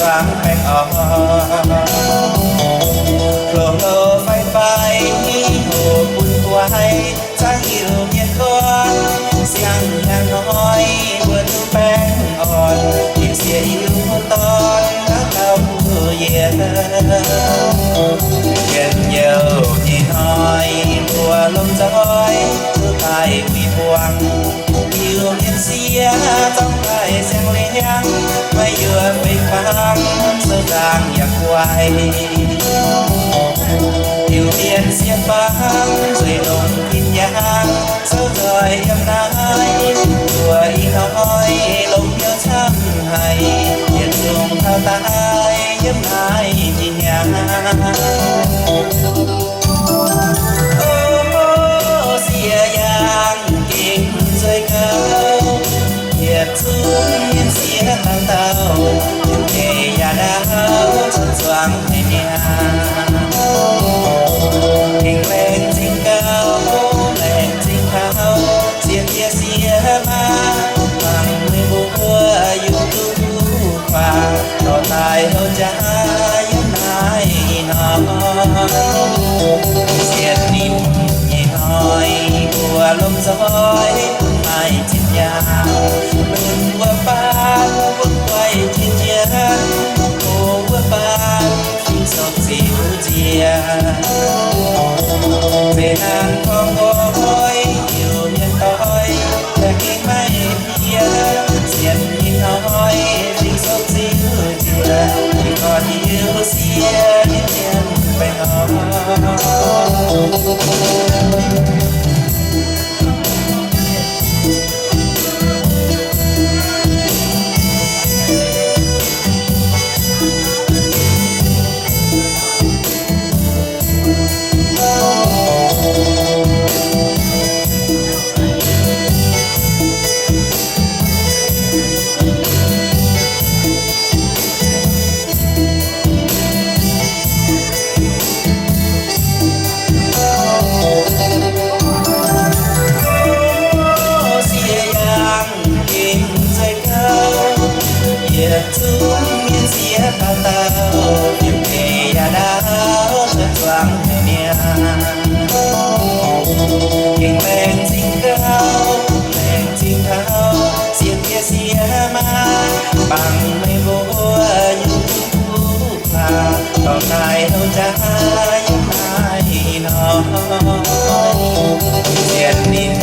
zuangx baengh orn. Hlo hlo fai fai hoqc bun guai, zaangc Iu-Mienh gorngv, siang-hnyangx hnoi mbuo duqv baengh orn, yiem sieqv Iu-Dorn dauh dauh mbuo yietc. Njien-youh nyei hnoi mbuo lomh nzoih duqv daaih wuic buangh. Iu-Mienh sieqv zorngv daaih siang-liangv, maiv yuoqc fei fangx, sou nzaangc yaac guai. Iu-Mienh sieqv fangx, zueiz longc tin-yaangh, sou nzoih yiem naaiv, mbuo ih hnoi longx hnyouv camv haic, yietc zungv taux daaih yiem naaiv tin-yaangh. O, sieqv yaangh gengh nzueic gauh, yietc zungv mienh sieqv dauh dauh, deix yaac ndau cuotv zuangx haic mi'aqv. Gengh laengz zingh gauh, laengz zingh taux, sieqv diex sieqv maa, mangc meih mbuo yungz duqv kuaaic, dorh daaih houc jaax yiem naaiv ih hnoi. Sienx ninh nyei hnoi mbuo lomh nzoih bun maaih zipv nyaanh, lunx wuov baan bun guai jiex jienv, gox wuov baan fingx sou ziux nziex. Zeqc naanc torngv nqoi, Iu-Mienh doix, yaac gengh maiv piex. Sienx ninh hnoi fingx sou ziux nziex, ninh gorn hiuv siev ninh mienh baengh orn. Sieqv yaangh gengh nzueic gauh, yietc zungv mienh sieqv dauh dauh, fim deix yaac ndau cuotv zuangx haic mi'aqv. Gengh laengz zingh gauh, laengz zingh taux, sienx diex sieqv maa, mangc meih mbuo yungz duqv kuv guaax, dorh daaih houc jaax yiem naaiv ih hnoi. Sienx ninh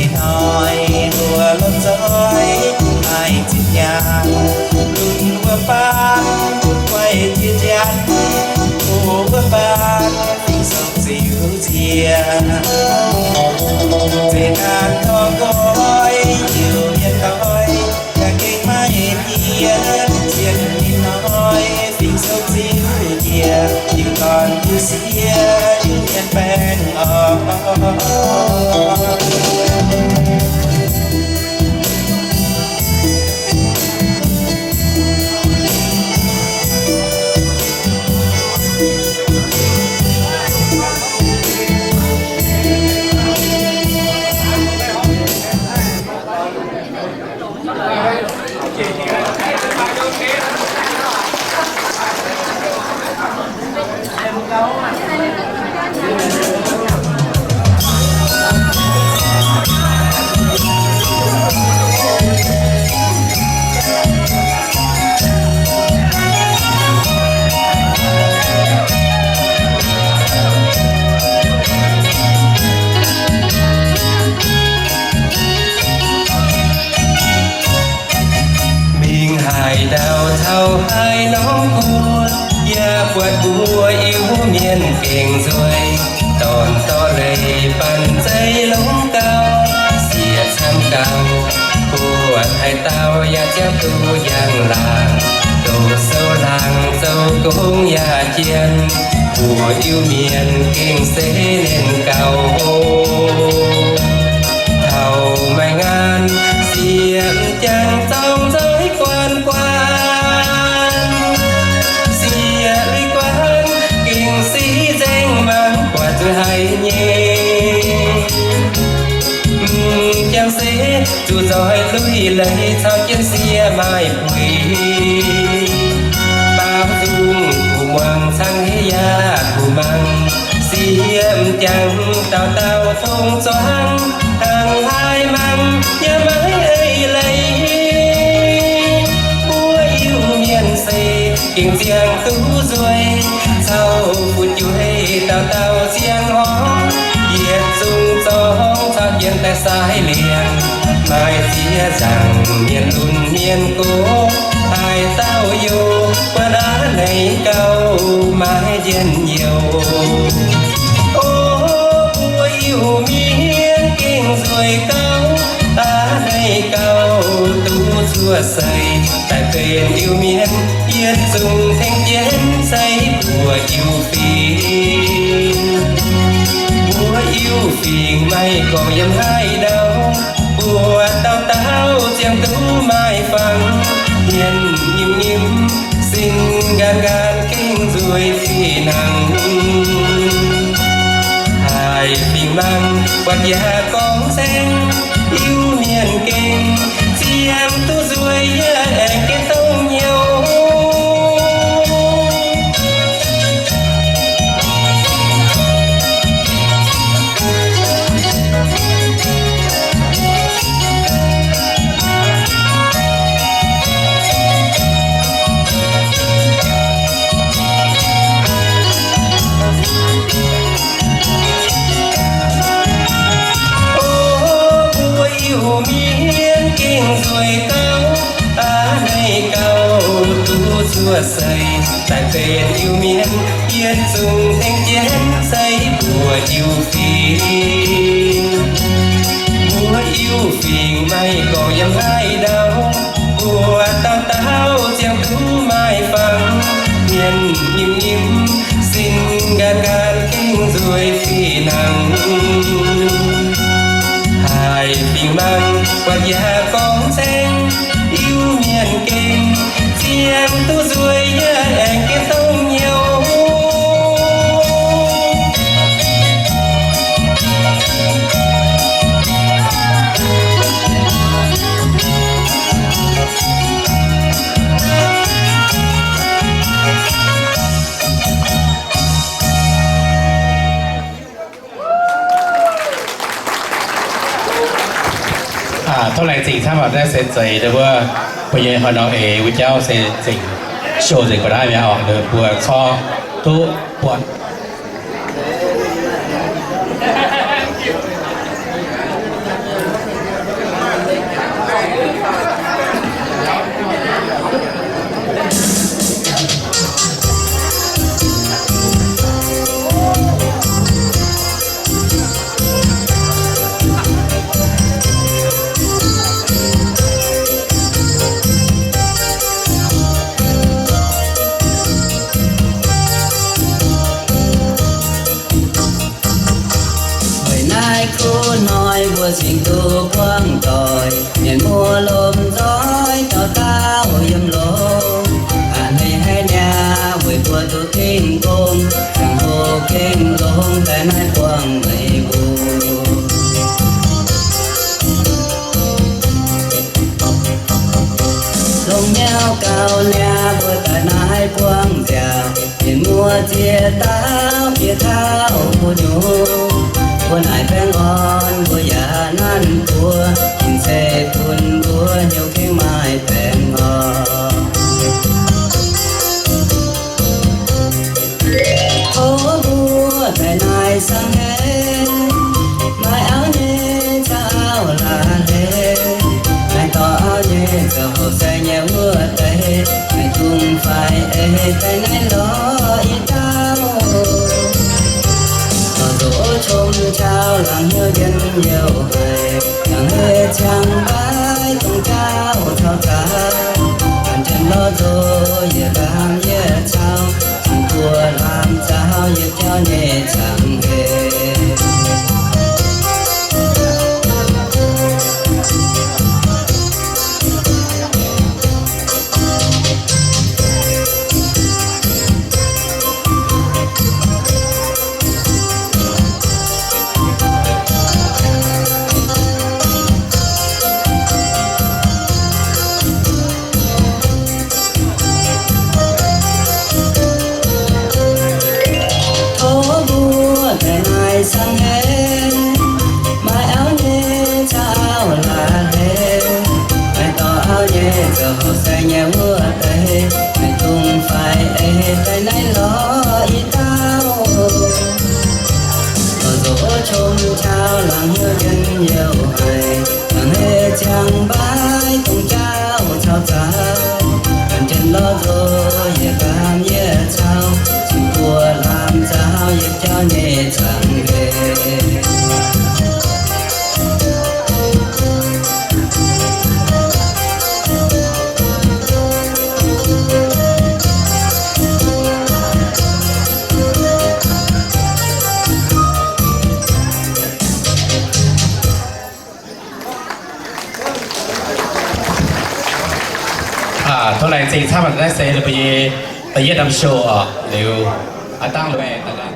ih hnoi mbuo lomh nzoih maaih zipv nyaanh, lunx wuov baan bun guai jiex janx, gox wuov baan fingx sou ziux nziex. Zeqc naanc torngv nqoi, Iu-Mienh doix, yaac gengh maiv piex. Sienx ninh hnoi fingx sou ziux nziex, Iu-Dorn Iu-Sieqv Iu-Mienh baengh orn. Mingh haaix ndau taux haaix norm guoqv, yaac buatc mbuo Iu-Mienh gengh nzueic. Dorn dorh leiz banh zeiv longx gauh, sieqv camv gauh, buatc haaix dauh yaac ziangh duqv yangh laangc. Doqc sou laangc zoux gong yaac jien, mbuo Iu-Mienh gengh se nernh gauh oc. Taux maaih ngaanc, sieqv m'jangc zorng nzoih guan guan. Sieqv lui guan, gengh si nzengc mangc buatc zuqc haiz nyei. M'jangc se zuqc nzoih lui leiz caux jienv sieqv maaih buix. Yangh dauh dauh tong zuangx, hnangv haaix mangc yaac maiv eix leiz. Mbuo Iu-Mienh se gengh ziangh duqv nzueic, cau fu'jueiv dauh dauh ziangh horngz, yietc zungv zorngv caux jienv daaih sai liangx. Maaih ziex nzaangc mienh lunx mienh gox, haaix dauh youh buatc a'hneiv gauh maiv njien-youh. O mbuo Iu-Mienh gengh nzueic gauh, a'hneiv gauh duqv zuov seix, daaih benx Iu-Mienh yietc zungv tengx jienv se mbuo Iu-Fingx. Mbuo Iu-Fingx maaih gorngv yiem haaix ndau, buatc dauh dauh ziangh duqv maaih fangx, hmien nyim nyim, sin nqaanx nqaanx, gengh nzueic fih hnangv. Haiz fingx mangc buatc yaac gorngv saeng, Iu-Mienh gengh ziangh duqv nzueic yaac aengx gengh dongh nyouh. O mbuo Iu-Mienh gengh nzueic gauh, a'hneiv gauh duqv zuov seix, daaih benx Iu-Mienh yietc zungv tengx jienv se mbuo Iu-Fingx. Mbuo Iu-Fingx maaih gorngv yiem haaix ndau, buatc dauh dauh ziangh duqv maaih fangx, hmien nyim nyim, sin nqaanx nqaanx, gengh nzueic fih hnangv. Haiz fingx mangc buatc yaac gorngv saeng, Iu-Mienh gengh ziangh duqv nzueic yaac aengx gengh dongh nyouh. Tov laengz zingh camv aqv. Naaiv se zeiz mbuo, mbuo nyei hnoi-hnoi eix wuov jauv se zengc show nzengc mbuo naaiv mi'aqv oc. Mbuo corc duqv buatc. Weic naaiv kuv hnoi mbuo cingx duqv buangv doic, mienh muoz lomh nzoih dauh dauh yiem longx. A'hneiv haiz niaa weic mbuo duqv dingh gong, ziangh hoc gengh longx daaih naaiv buangv meih mbuo. Longx hnyouv gauh niaa mbuo daaih naaiv buangv nziaauc, mienh muoz ziex dauh bieqc taux mbuo nyungc. Mbuo naaic baengh orn mbuo yaac nanv buo, ninh se bun mbuo hnyouv gengh maaih baengh orn. Tov mbuo daaih naaic samv heix, maaih auv nyei caux auv laaix heix, maaih dorh auv nyei ziouc houc sai nyei wuov deix, maaih dungz faix eix daaih naaiv lorz i dauh. Lorz nzox qom cau laangz hnyouv njien-youh haic, laangz heix ciangv mbaix dongh jauv caux zaux, caux jienv lorz nzox yietc laangz yietc cau, caux buo laangz zaux yietc jauv nyei cangv heix. Tov mbuo Lorz nzox yietc baamh yietc caux, cing buoz lamh nzaaux yietc jauv nyei zaangc nqeic. Tov laengz zingh camv naaiv se ninh mbuo nyei da'yietv norm show oc. Liuz aav dangv loz-maengx daaih.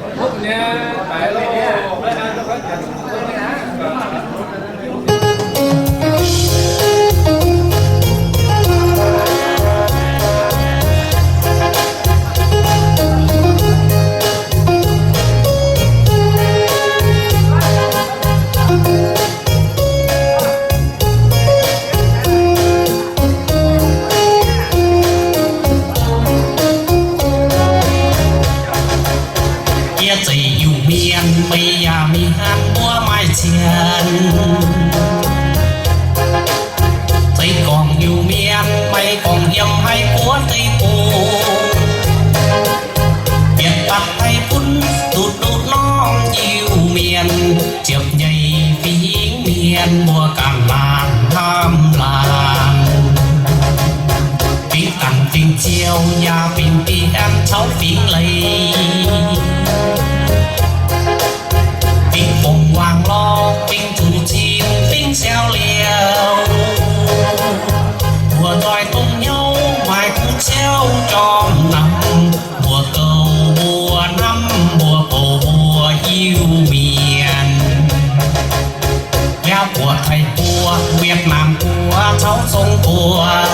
Yie zeiz Iu-Mienh, meih yaac mienh, mbuo maaih cien. Zeiz gorngv Iu-Mienh, meih gorngv yiem haaix guoqv deic-bung, yietc batv haih bun duqv nduqc norm Iu-Mienh, ziepc nyeic fingx mienh mbuo ganh laanh hnamv laanh. Fingx Dangc, fingx Ziouv, yaac fingx Dien caux fingx Leiz, fingx Fongc Waangc lorqc, fingx Zuqc Cin, fingx Siau Liouh, mbuo nzoih dongh hnyouv maaih kuv ciouv jorm namx, mbuo gouv mbuo hnamv, mbuo bouh mbuo Iu-Mienh. Biaa buoqc Taiv-Guoqv, Wietc Naamh Guoqv caux Zong Guoqv,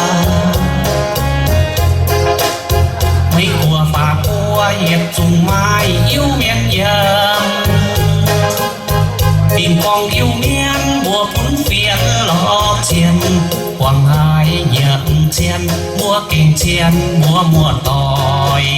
Meiv Guoqv, Faav Guoqv, yietc zungv maaih Iu-Mienh yiem. Dingh gorngv Iu-Mienh mbuo bun fienx lorz cien, guangc haaix nyiemc cien, mbuo gengh cien mbuo muoz-doic.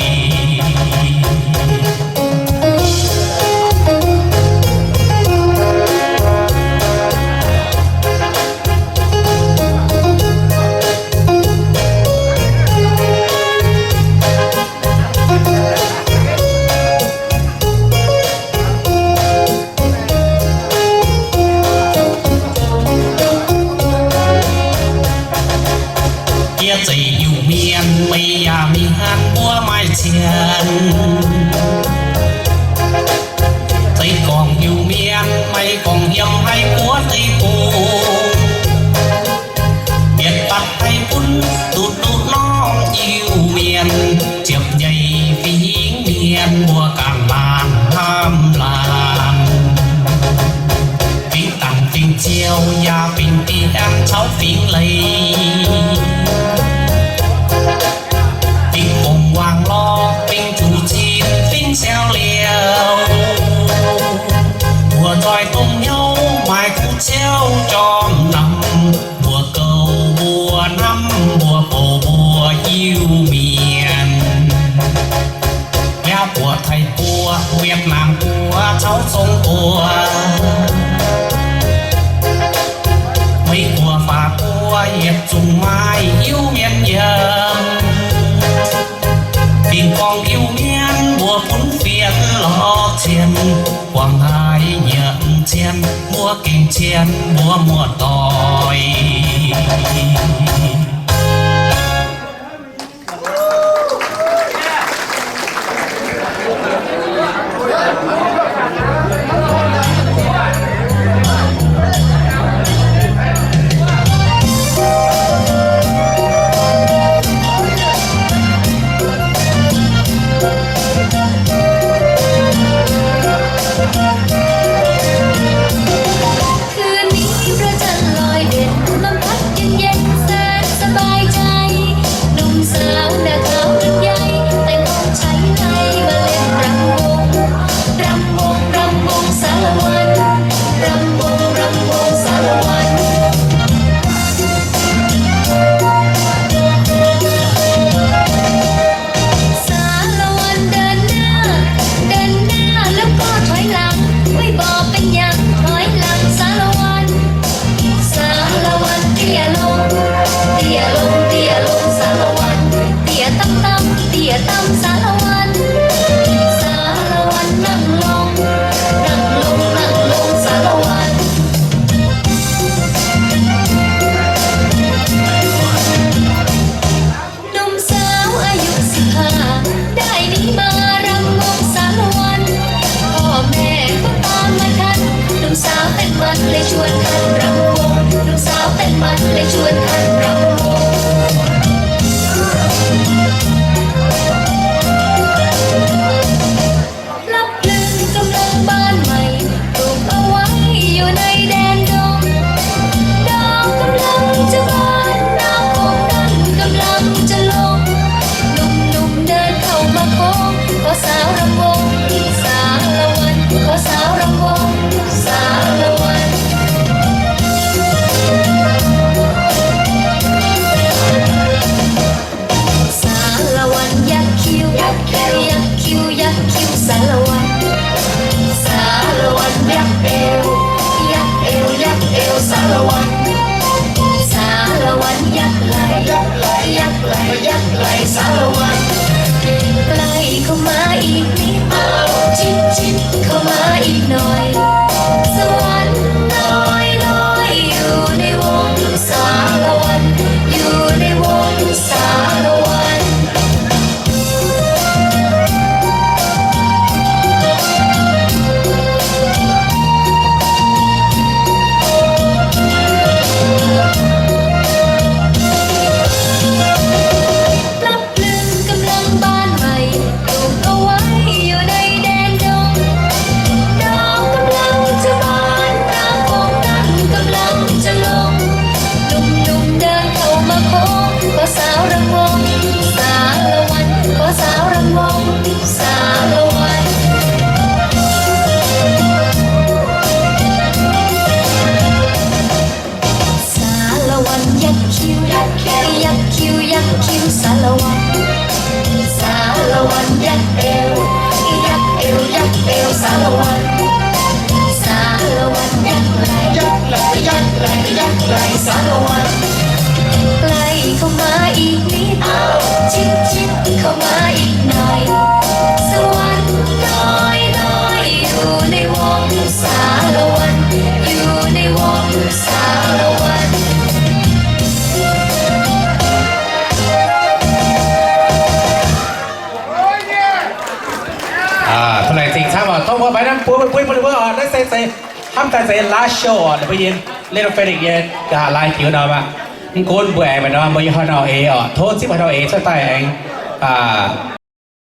Yie zeiz Iu-Mienh, meih yaac mienh, mbuo maaih cien. Zeiz gorngv Iu-Mienh, meih gorngv yiem haaix guoqv deic-bung, yietc batv haih bun duqv nduqc norm Iu-Mienh, ziepc nyeic fingx mienh mbuo ganh laanh hnamv laanh. Fingx Dangc, fingx Ziouv, yaac fingx Dien caux fingx Leiz, fingx Fongc Waangc lorqc, fingx Zuqc Cin, fingx Siau Liouh, mbuo nzoih dongh hnyouv maaih kuv ciouv jorm namx, mbuo gouv mbuo hnamv, mbuo bouh mbuo Iu-Mienh. Biaa buoqc Taiv-Guoqv, Wietc Naamh Guoqv caux Zong Guoqv, Meiv Guoqv, Faav Guoqv, yietc zungv maaih Iu-Mienh yiem. Dingh gorngv Iu-Mienh mbuo bun fienx lorz cien, guangc haaix nyiemc cien, mbuo gengh cien mbuo muoz-doic. สาวรำวง สารวัน ขอสาวรำวง สารวัน สารวันยักคิ้ว ยักคิ้ว ยักคิ้ว ยักคิ้ว สารวัน สารวันยักเอว ยักเอว ยักเอว สารวัน สารวันยักไหล่ ยักไหล่ ยักไหล่ ยักไหล่ สารวัน ใกล้เข้ามาอีกนิด ชิด ชิดเข้ามาอีกหน่อย สวรรค์น้อย น้อย อยู่ในวงสารวัน อยู่ในวงสารวัน พลับพลึงกำลังบานใหม่ ปลูกเอาไว้อยู่ในแดนดง ดอกกำลังจะบาน น้ำของนั้นกำลังจะลง หนุ่มๆเดินเข้ามาโค้ง ขอสาวรำวง สารวัน ขอสาวรำวง สารวัน สารวันยักคิ้ว ยักคิ้ว ยักคิ้ว ยักคิ้ว สารวัน สารวันยักเอว ยักเอว ยักเอว สารวัน สารวันยักไหล่ ยักไหล่ ยักไหล่ ยักไหล่ สารวัน ใกล้เข้ามาอีกนิด ชิด ชิดเข้ามาอีกหน่อย สวรรค์น้อย น้อย อยู่ในวงสารวัน อยู่ในวงสารวัน Aa, taux naaic zingh camv oc, tov mbuo mbaix naaiv buov buov mbuo oc, naaiv se zeiz hnamv daaih zeiz last show oc, ninh mbuo yiem Little Phoenix nyei nqa'haav laai jiu norm aqv. Mv gunv mbuo aengx maaih norm mbuo yiem haaix norm eix oc, tov zipv haaix norm eix cuotv daaih aengx, aa,